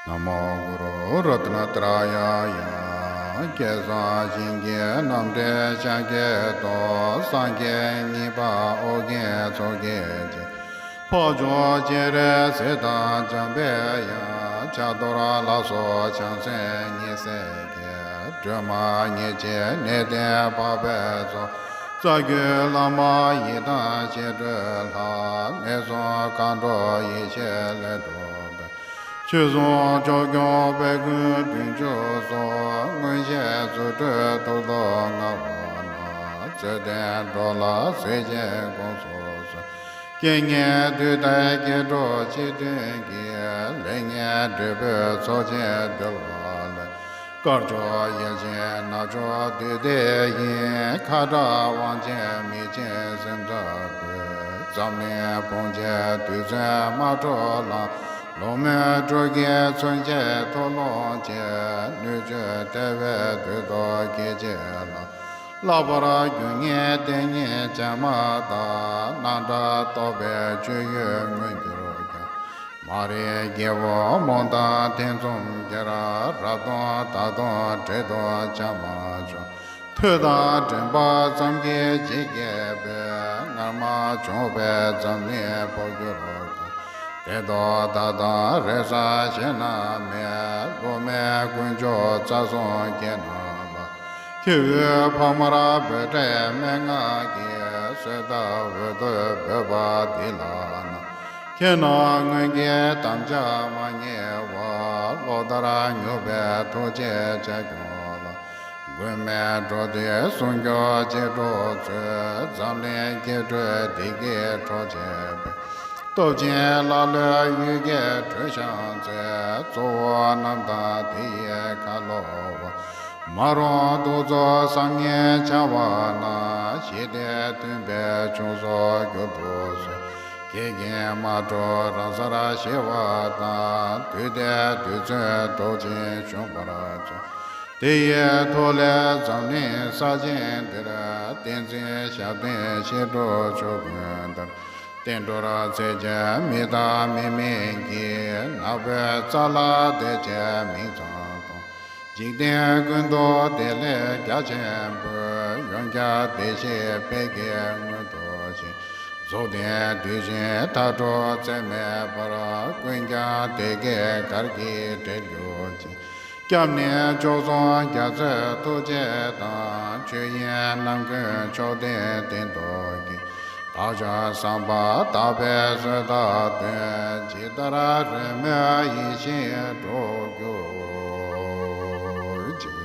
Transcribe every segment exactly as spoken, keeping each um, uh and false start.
ན་མོ་གུ་རུ་རཏྣ་ཏྲ་ཡཱ་ཡ། སྐལ་བཟང་ཞིང་གི་རྣམ་འདྲེན་ཤཱཀྱའི་ཏོག། སངས་རྒྱས་གཉིས་པ་ཨོ་རྒྱན་མཚོ་སྐྱེས་ཀྱི། འཕགས་མཆོག་སྤྱན་རས་གཟིགས་དང་འཇམ་པའི་དབྱངས། ཕྱག་རྡོར་ལ་སོགས་བྱང་སེམས་ཉེ་སྲས་ཀྱིས། སྒྲོལ་མ་ཉེར་གཅིག་གནས་བརྟན་འཕགས་པའི་ཚོགས། རྩ་བརྒྱུད་བླ་མ་ཡི་དམ་ཞིང་སྒྲུབ་ལྷ། གནས་གསུམ་མཁའ་འགྲོ་ཡེ་ཤེས་ལས་གྲུབ་པའི། ཆོས་སྲུང་ཕྱོགས་སྐྱོང་དཔལ་མགོན་བདུན་ཅུ་སོགས། མངོན་ཤེས་རྫུ་འཕྲུལ་ཐུགས་རྡོ་རྔ་བ་ན། རྩོད་ལྡན་འགྲོ་ལ་གཟིགས་ཤིང་དགོངས་སུ་གསོལ། རྐྱེན་ངན་འདུས་ཏེ་སྐྱེ་འགྲོ་ཕྱི་དོན་གྱི། ལས་ངན་འབྲས་བུའི་ཚོགས་ཆེན་འདུལ་བ་ལས། དཀར་ཕྱོགས་ཡེ་ཤེས་ནག་ཕྱོགས་བདུད་སྡེ་ཡི། ཁ་དྲག་དབང་ཆེན་མི་ཆེན་སེམས་ཙམ་པའི། འཛམ་གླིང་ཕུང་བྱེད་རྡུལ་ཚོན་མ་འཕྲོ་ལ། ལོ་མོན་སྤྲུལ་སྐད་མཚོན་ཆའི་མཐོལ་ལོ་བཅས། སྣོད་བཅུད་ཐལ་བའི་རྡུལ་དུ་སྐད་ཅིག་ལ། བསླབ་པར་རྒྱུ་ངེས་དེ་ཉིད་བྱས་མ་ཐག། སྣང་གྲགས་རྟོག་པའི་སྤྱོད་ཡུལ་མངོན་གྱུར་ཀྱང་། མ་རིག་སྐྱེ་བོ་རྨོངས་དང་ཐེ་ཚོམ་གྱིས། རབ་དང་དག་དང་འདྲེས་དང་བྱ་མ་བྱུང་། ཐོས་དང་དྲན་པ་ཙམ་གྱིས་ཇི་སྐད་པའི། སྔར་མ་བྱུང་བའི་འཛམ་གླིང་འཕོ་འགྱུར་ཀྱང་། དེ་དག་བདག་དང་རེག་ས་གཞན་ན་མེད། བློ་མེད་དཀོན་མཆོག་རྩ་གསུམ་མཁྱེན་རྣམས་ལ། ཁྱེའུ་ཕག་དམར་འབོད་སྒྲའི་སྨྲེ་སྔགས་ཀྱིས། གསོད་བདག་འོད་དུ་འབོད་པ་འདི་ལགས་ན། ཁྱེད་རྣམས་སྔོན་གྱི་དམ་བཅའ་མ་ཉེས་པར། ལོག་ལྟར་ཉོབ་པའི་ཐུགས་རྗེ་ཆེ་ཆུང་ལ། མགོན་མེད་འགྲོ་འདིའི་སྲུང་སྐྱོབ་ཅི་སྒྲུབ་མཛོད། འཛམ་གླིང་སྐྱེ་འགྲོའི་བདེ་སྐྱིད་འཕྲོག་བྱེད་པའི། སྟོབས་ཆེན་ཀླ་ཀློའི་གཡུལ་གྱི་གྲུ་བཞེངས་མཛད། གཙོ་བོ་རྣམས་དང་དེ་ཡི་ཁ་ལོ་བ། མ་རུངས་གདུག་རྩུབ་བསམ་ངན་འཆང་བ་རྣམས། ཞི་བདེ་མཐུན་པའི་ཕྱོགས་སུ་འགྱུར་དུ་གསོལ། གེགས་ཀྱིས་མ་དཀྲུགས་རང་སར་ཞི་བ་དང་། དུས་དེ་དུས་ཚོད་རྟོགས་ཤིང་བྱུང་བར་མཛོད། དེ་ཡི་ཐོག་ལས་འཛམ་གླིང་ས་ཆེན་འདིར། བསྟན་འཛིན་ཞབས་བརྟན་བཤད་སྒྲུབ་ཆོས་ཀུན་དར། བསྟན་འགྲོར་འཚེ་བའི་མི་དང་མི་མིན་གྱི། ནག་པོའི་རྩ་ལ་བདེ་བྱེད་མིང་ཙམ་མཐོང་། འཇིག་རྟེན་ཀུན་ཏུ་བདེ་ལེགས་རྒྱ་ཆེན་པོས། ཡོན་གྱི་བདེ་གཤེགས་དཔལ་གྱི་མངོན་མཐོ་ཞིང་། རྫོགས་ལྡན་གདུལ་ཞིང་མཐའ་དྲུག་ཚད་མེད་པར། ཀུན་ཀྱང་བདེ་སྐྱིད་གར་གྱིས་འབྲེལ་གྱུར་ཅིག་སྐྱབས་གནས་མཆོག་གསུམ་རྒྱ་མཚོའི་ཐུགས་རྗེ་དང་། ཆོས་དབྱིངས་རྣམ་ཀུན་མཆོག་ལྡན་སྟེང་རྡོ་རྗེ། བདག་ཅག་བསམ་པ་དག་པའི་བཟོད་ལྟ་སྟོན། ཇི་ལྟར་རོལ་མོའི་ཡིད་བཞིན་འགྲུབ་གྱུར་ཅིག་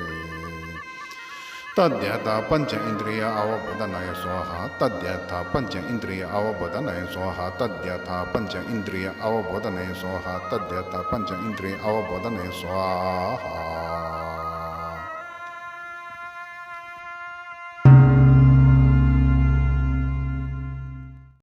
ཏདྱ་ཐཱ། པཉྩ་ཨིནྡྲི་ཡ་ཨ་ཝ་བོ་དྷ་ན་ཡ་སྭཱ་ཧཱ། ཏདྱ་ཐཱ། པཉྩ་ཨིནྡྲི་ཡ་ཨ་ཝ་བོ་དྷ་ན་ཡ་སྭཱ་ཧཱ། ཏདྱ་ཐཱ། པཉྩ་ཨིནྡྲི་ཡ་ཨ་ཝ་བོ་དྷ་ན་ཡ་སྭཱ་ཧཱ། ཏདྱ་ཐཱ། པཉྩ་ཨིནྡྲི་ཡ་ཨ་ཝ་བོ་དྷ་ན་ཡ་སྭཱ་ཧཱ།